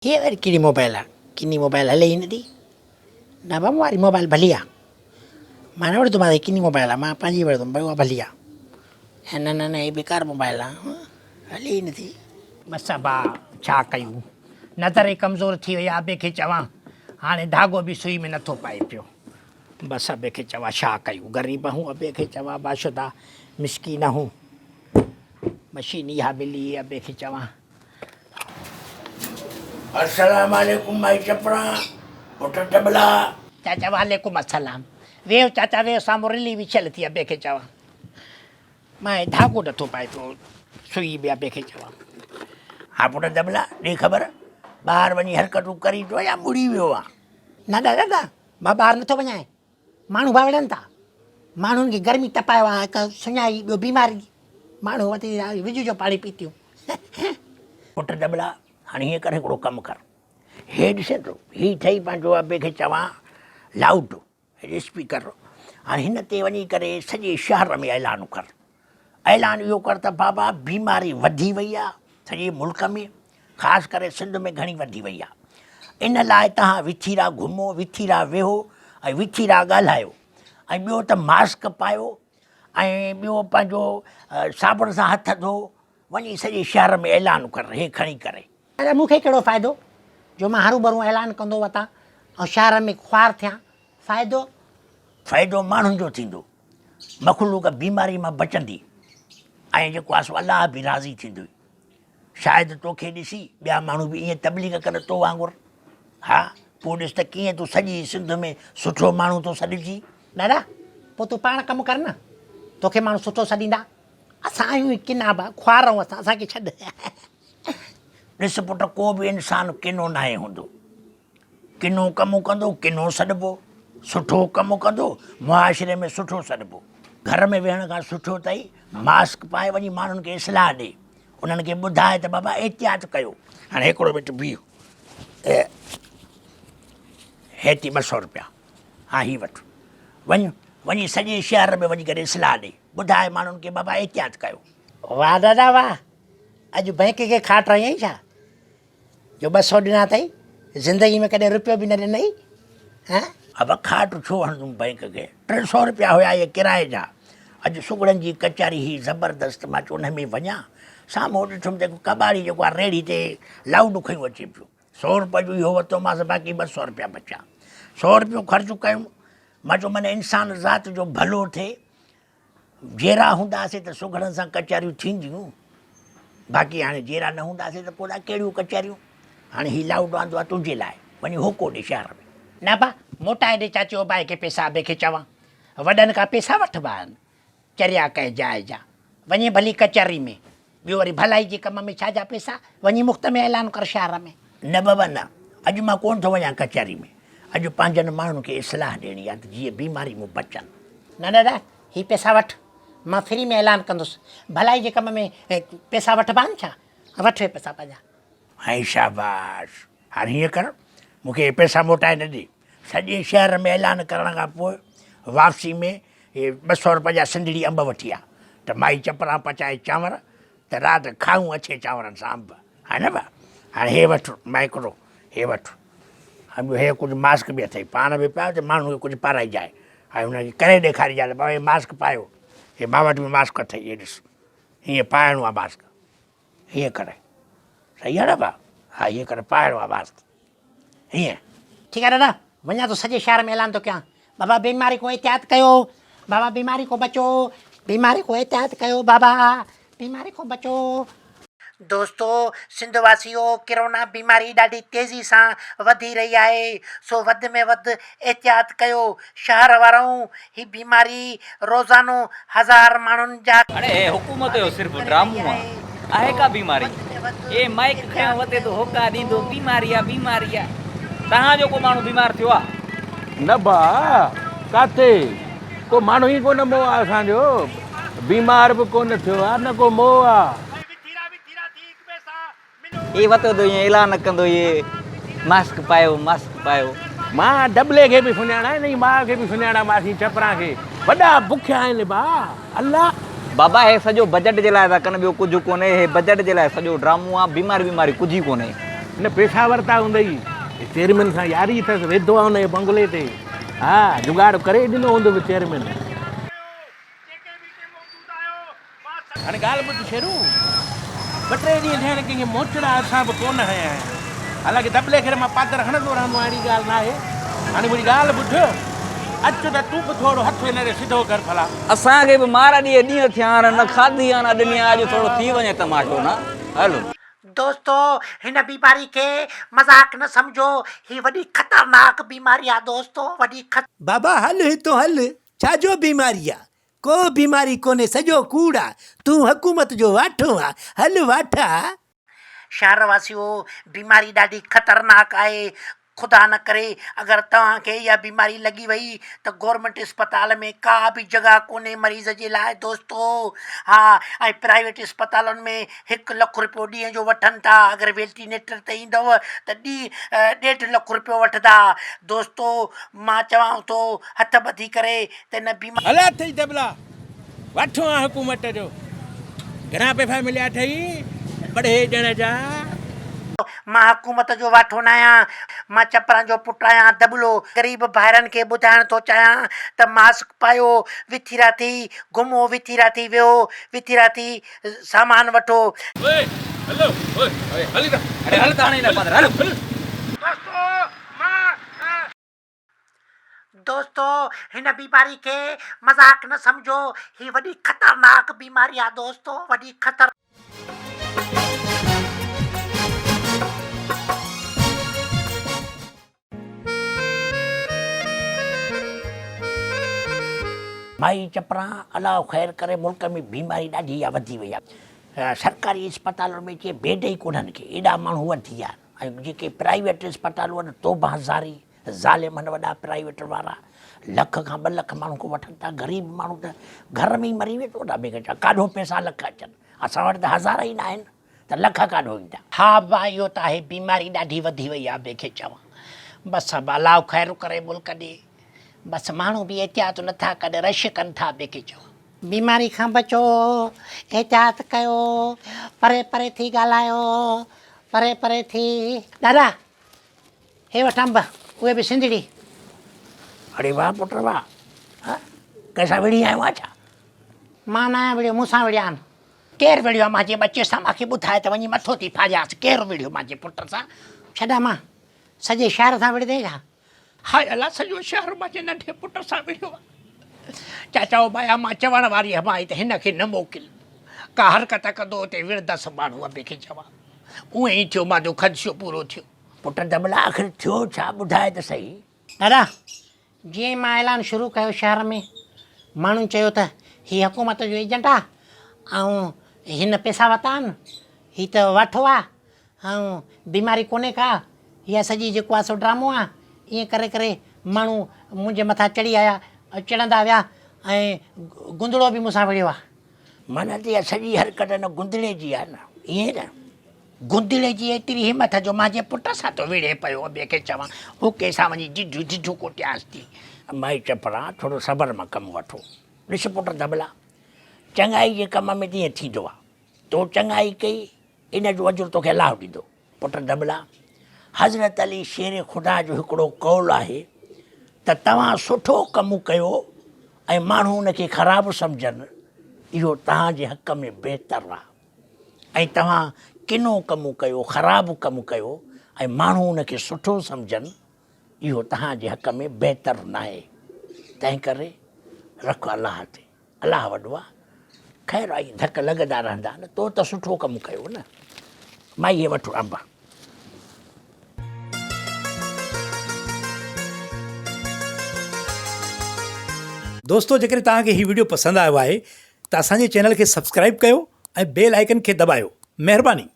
هيء وري ڪهڙي موبائل آ؟ ڪني موبائل هلي ئي نٿي. نه بابا مون واري موبائل ڀلي آ. مان نه وٺندومانس هي ڪني موبائل آ مان پنهنجي وٺندم ڀئي اها ڀلي آ. نه نه نه هي بيڪار موبائل آ هلي ئي نٿي. بس ابا ڇا ڪيون نظر ئي ڪمزور ٿي وئي آ ابي کي چوان هاڻي ڌاڳو به سئي ۾ نٿو پائي پيو. بس ابي کي چوان ڇا ڪيون غريب آهون ابي کي چوان باشدا مسڪين آهون مشين اها ملي ابي کي چوان. السلام عليڪم مائي چپڙا پٽ ٽٻلا. چاچا وعليڪم السلام ويهو چاچا ويهو سامهون رلي وڇيل ٿي ابي کي چوان مان هي ڌاڳو نٿو پائي پيو سوئي به ابي کي چوان. ها پٽ ٽٻلا ڏي خبر ٻاهر وڃي حرڪتون ڪرين ٿو يا مڙي ويو آن. نه دادا نه مان ٻاهر نٿو وڃان ماڻهو ووڙن ٿا ماڻهن کي گرمي تپايو آهي هڪ سڃائي ٻيو بيماري ماڻهو وتي وڄ جو پاڻي پيتيون. پٽ دٻلا هاڻي هيئن ڪر هڪڙو ڪم ڪر هي ڏسين ٿو هي ٺهي پنهنجو ابي کي چوان لائوڊ اسپيڪر هاڻي هن تي وڃي ڪري سڄي شهر ۾ اعلان ڪر اعلان اهو ڪر ته بابا بيماري وڌي وئي آ سڄي ملڪ ۾ خاص ڪري سنڌ ۾ گهڻي وڌي وئي آ ان لاء توهان وٿيرا گهمو وٿيرا ويهو ۽ وٿيرا ڳالهايو ۽ ٻيو ته ماسڪ پايو ۽ ٻيو پنهنجو صابڻ سان هٿ ڌو وڃي سڄي شهر ۾ اعلان ڪر هي کڻي ڪري. اڙي مون کي ڪهڙو فائدو جو مان هروڀرو اعلان ڪندو وتان ۽ شهر ۾ خوار ٿيان فائدو؟ فائدو ماڻهن جو ٿيندو مخلوق بيماري مان بچندي ۽ جيڪو آهي سو الله به راضي ٿيندو. شايد توکي ڏسي ٻيا ماڻهو به ائين تبليغ ڪن تو وانگر. ها پوء ڏس ته ڪيئن تون سڄي سنڌ ۾ سٺو ماڻهو ٿو سڏجين. دادا پوء تون پاڻ ڪم ڪر نه توکي ماڻهو سٺو سڏيندا. اسان آهيون ئي ڪنا ڀا خوار آهيون اسان اسان کي ڇڏ. ڏس پٽ ڪو به انسان ڪنو ناهي هوندو. ڪنو ڪم ڪندو ڪنو سڏبو، سٺو ڪم ڪندو معاشري ۾ سٺو سڏبو. گهر ۾ ويهڻ کان سٺو اٿئي ماسڪ پائي وڃي ماڻهن کي اصلاح ڏي، انهن کي ٻڌاء ته بابا احتياط ڪيو. هاڻي هڪڙو منٽ بيهه، هي ٿي 200 روپيا، ها هي وٺ، وڃ وڃي سڄي شهر ۾ وڃي ڪري اصلاح ڏي، ٻڌاء ماڻهن کي بابا احتياط ڪيو. واهه دادا واهه، اڄ بئنڪ کي کاٽ هنئي ڇا؟ جو 200 ڏنا اٿئي، زندگي ۾ ڪڏهن روپيو به نه ڏنئي، هان؟ ابا کاٽ ڇو هڻندم بئنڪ کي، 300 روپيا هيا اهي ڪرائي جا، اڄ سگهڙن جي ڪچهري هئي زبردست، مان چيو ان ۾ وڃان، سامهون ڏٺم ته هڪ ڪٻاڙي جيڪو آهي ريڙهي تي لائوڊ کنيو اچي پيو، سو روپئي جو اهو ورتومانس باقي 200 روپيا بچيا، سو روپيو خرچ ڪيم، مان چيو من انسان ذات جو ڀلو ٿئي، جيئرا هونداسين ته سگهڙن سان ڪچهريون ٿينديون، باقي هاڻي جيئرا نه هونداسين ته پوء ڪهڙيون ڪچهريون. هاڻي هي لائوڊ آندو آهي تنهنجي لاء، وڃي هوڪو ڏي شهر ۾. نه ابا، موٽائي ڏي چاچي اوبائي کي پئسا ابي کي چوان، وڏن کان پئسا وٺبا آهن، چريا ڪنهن جاء جا، وڃي ڀلي ڪچهري ۾، ٻيو وري ڀلائي جي ڪم ۾ ڇا جا پئسا، وڃي مفت ۾ اعلان ڪر شهر ۾. نه بابا نه، اڄ مان ڪونه ٿو وڃان ڪچهري ۾، اڄ پنهنجن ماڻهن کي اصلاح ڏيڻي آهي ته جيئن بيماري مون بچن. نه دادا، هي پئسا وٺ، مان فري ۾ اعلان ڪندس، ڀلائي جي ڪم ۾ پئسا وٺبا آهن ڇا؟ وٺ هي پئسا پنهنجا. ۽ شاباش، هاڻي هيئن ڪر، مون کي اهي پئسا موٽائي نه ڏي. سڄي شهر ۾ اعلان ڪرڻ کان پوء واپسي ۾ اهي 200 روپين جا سنڌڙي انب وٺي آ ته مائي چپران پچائي چانور ته رات کائون اڇي چانورن سان انب. ها نه ڀا، هاڻي هي وٺ مائڪرو، هي وٺ ۽ ٻيو هي ڪجهه ماسڪ به اٿئي، پاڻ به پاء ته ماڻهن کي ڪجهه پارائجانء ۽ هن کي ڪري ڏيکارجانء ته بابا هي ماسڪ پايو، هي مان وٽ به ماسڪ اٿئي، هي ڏس هيئن پائڻو آ ماسڪ، هيئن ڪري، صحيح آ نه ڀا، ها هيئن ڪري پائڻو آ ماسڪ، هيئن. ٺيڪ آ دادا، وڃان ٿو سڄي شهر ۾ اعلان ٿو ڪيان، بابا بيماري کان احتياط ڪيو، بابا بيماري کان بچو، بيماري کان احتياط ڪيو بابا بيماري کان بچو. دوستو سنڌ واسيو ڪرونا بيماري ڏاڍي تيزي سان وڌي رهي آهي سو وڌ ۾ وڌ احتياط ڪيو شهر وارئون هي بيماري روزانو هزار ماڻهن جا اڙي هي حڪومت جو صرف ڊرامو آ آهي ڪا بيماري اي مائيڪ کنيو وتي ٿو هوڪا ڏيندو بيماري آ بيماري آ تهان جو ڪو ماڻهو بيمار ٿيو آ. نه ڀاء ڪاٿي ڪو ماڻهو ئي ڪونه مئو آ اسان جو بيمار به ڪونه ٿيو آ نه ڪو مئو آ. هي وتو ٿو ائين اعلان ڪندو هي ماسڪ پايو ماسڪ پايو. مان ڊبلي کي به سڃاڻان هن جي ماء کي به سڃاڻان ماسي چپران کي وڏا بکيا آهن ڀاء الله. بابا هي سڄو بجيٽ جي لاء ٿا ڪن ٻيو ڪجهه ڪونهي هي بجيٽ جي لاء سڄو ڊرامو آ بيماري بيماري ڪجهه ئي ڪونهي. هن پيسا ورتا هوندئي. چيئرمين سان ياري اٿس، ويڌو آ هن جي بنگلي تي. ها، جگاڙ ڪري ڏنو هوندس چيئرمين. هاڻي ڳالهه ٻڌ شيرو، ٻه ٽي ڏينهن ٿيا آهن ڪنهن کي موچڙا اسان به ڪونه هنيا آهن. حالانڪه دٻلي کي مان پادر هڻندو رهندو آهيان اهڙي ڳالهه ناهي. هاڻي منهنجي ڳالهه ٻڌ، اچ ته تون به ٿورو هٿ هن ڏي سڌو ڪر ڀلا. اسان کي به مار ڏينهن ڏينهن ٿيا آهن نه کاڌي آ نه ڏني آ اڄ ٿورو ٿي وڃي تماشو نه هلو. دوستو هن بيماري کي مذاق نه سمجهو هي وڏي خطرناڪ بيماري آ دوستو وڏي خط. بابا هل هتون هل ڇا جو بيماري آ ڪو بيماري ڪونهي سڄو ڪوڙ آ تون حڪومت جو واٺو آ هل واٺا. شهر واسيو بيماري ڏاڍي خطرناڪ آهي خدا نه ڪري اگر توهان کي اها بيماري لڳي وئي ته گورنمينٽ اسپتال ۾ ڪا به جڳهه ڪونهي مريض جي لاء دوستو ها ۽ پرائيويٽ اسپتالن ۾ هڪ لک روپيو ڏينهن جو وٺن ٿا اگر وينٽيليٽر تي ايندو ته ڏينهن ڏيڍ لک روپيو وٺندا دوستو مان چوان ٿو هٿ ٻڌي ڪري ته ان بيماري هل اٿئي دٻلا، واٺو آن حڪومت جو. گهڻا پئسا مليا اٿئي ٻڙهي ڏيڻ جا؟ مان حڪومت جو واٺو ناهيان، مان چپران جو پٽ آهيان دٻلو. غريب ڀائرن کي ٻڌائڻ ٿو چاهيان ته ماسڪ پايو، وٿيرا ٿي گهمو، وٿيرا ٿي ويهو، وٿيرا ٿي سامان وٺو. اوئي هلو اوئي هلي ته. اڙي هل ته هاڻي نه پادر هل. دوستو مان. دوستو هن بيماري کي مذاق نه سمجهو هي وڏي خطرناڪ بيماري آ دوستو وڏي خطر. مائي چپران الله خير ڪري ملڪ ۾ بيماري ڏاڍي اها وڌي وئي آ سرڪاري اسپتالن ۾ چي بيڊ ئي ڪونهن ڪي ايڏا ماڻهو وڌي ويا آهن ۽ جيڪي پرائيويٽ اسپتالون آهن توبه زاري ظالم آهن وڏا پرائيويٽ وارا لک کان ٻه لک ماڻهو کان وٺن ٿا غريب ماڻهو ته گهر ۾ ئي مري ويندو نه ٻئي کي ڪاڏو پئسا لک اچن اسان وٽ ته هزار ئي نه آهن ته لک ڪاڏو ايندا. ها ابا اهو ته آهي بيماري ڏاڍي وڌي وئي آهي ٻئي کي چوان بس ابا الله خير ڪري ملڪ ڏي بس ماڻهو به احتياط نٿا ڪن رش ڪن ٿا ٻئي کي چوان. بيماري کان بچو احتياط ڪيو پري پري ٿي ڳالهايو پري پري ٿي. دادا هي وٺ انب، اهي به سنڌڙي. اڙي واهه پٽ واهه، ها ڪنهن سان وڙهي آيو آهين ڇا؟ مان ناهيان وڙهيو، مون سان وڙهيا آهن. ڪير وڙهيو آهي مانجي ٻچي سان، مانکي ٻڌاء ته وڃي مٿو ٿي ڦاڙيانس، ڪير وڙهيو مانجي پٽ سان؟ ڇڏ امان، سڄي شهر سان وڙهندين ڇا؟ هاء الله سڄو شهر مانجي ننڍي پٽ سان وڙهيو آهي. چاچا اوبايا مان چوڻ واري هئم ته هن کي نه موڪل، ڪا حرڪت ڪندو اتي وڙهندس ماڻهو ابي کي چوان. اونئن ئي ٿيو مانجو خدشو پورو ٿيو. پٽ دٻلا آخر ٿيو ڇا ٻڌاء ته سهي. دادا جيئن ئي مان اعلان شروع ڪيو شهر ۾ ماڻهن چيو ته هي حڪومت جو ايجنٽ آ ۽ هن پئسا ورتا آهن هي ته واٺو آ ۽ بيماري ڪونهي ڪا اها سڄي جيڪو آ سو ڊرامو آ ائين ڪري ڪري ماڻهو منهنجي مٿان چڙهي آيا چڙهندا ويا ۽ گندڙو به مون سان وڙهيو آ. معنيٰ ته اها سڄي حرڪت ان گندڙي جي آهي نه، ائين نه؟ گندڙي جي ايتري همٿ جو مانجي پٽ سان ٿو وڙهي پيو، ابي کي چوان حقي سان وڃي ڊڍيون ڊڍيون ڪوٽيانس ٿي. مائي چپران، ٿورو صبر مان ڪم وٺو. ڏس پٽ ڌٻلا، چڱائي جي ڪم ۾ ته ائين ٿيندو آهي. تو چڱائي ڪئي، ان جو اجر توکي الله ڏيندو. پٽ ڌٻلا، حضرت علي شير خدا جو هڪڙو قول آهي ته توهان سٺو ڪم ڪيو ۽ ماڻهو ان کي خراب سمجهن، اهو توهان جي حق ۾ بهتر آهي ۽ توهان ڪنو ڪم ڪيو، خراب ڪم ڪيو ۽ ماڻهو ان کي سٺو سمجهن، اهو توهان جي حق ۾ بهتر ناهي. تنهنڪري رک الله تي. الله وڏو آ. خير آ، ائين ڌڪ لڳندا رهندا نه، تو ته سٺو ڪم ڪيو نه. مائي هي وٺ انب. دوستو جيڪڏهن توهان کي هي وڊيو پسند آيو آهي ته اسان جي چينل کي سبسڪرائيب ڪيو ۽ بيل آئيڪن کي دٻايو مهرباني.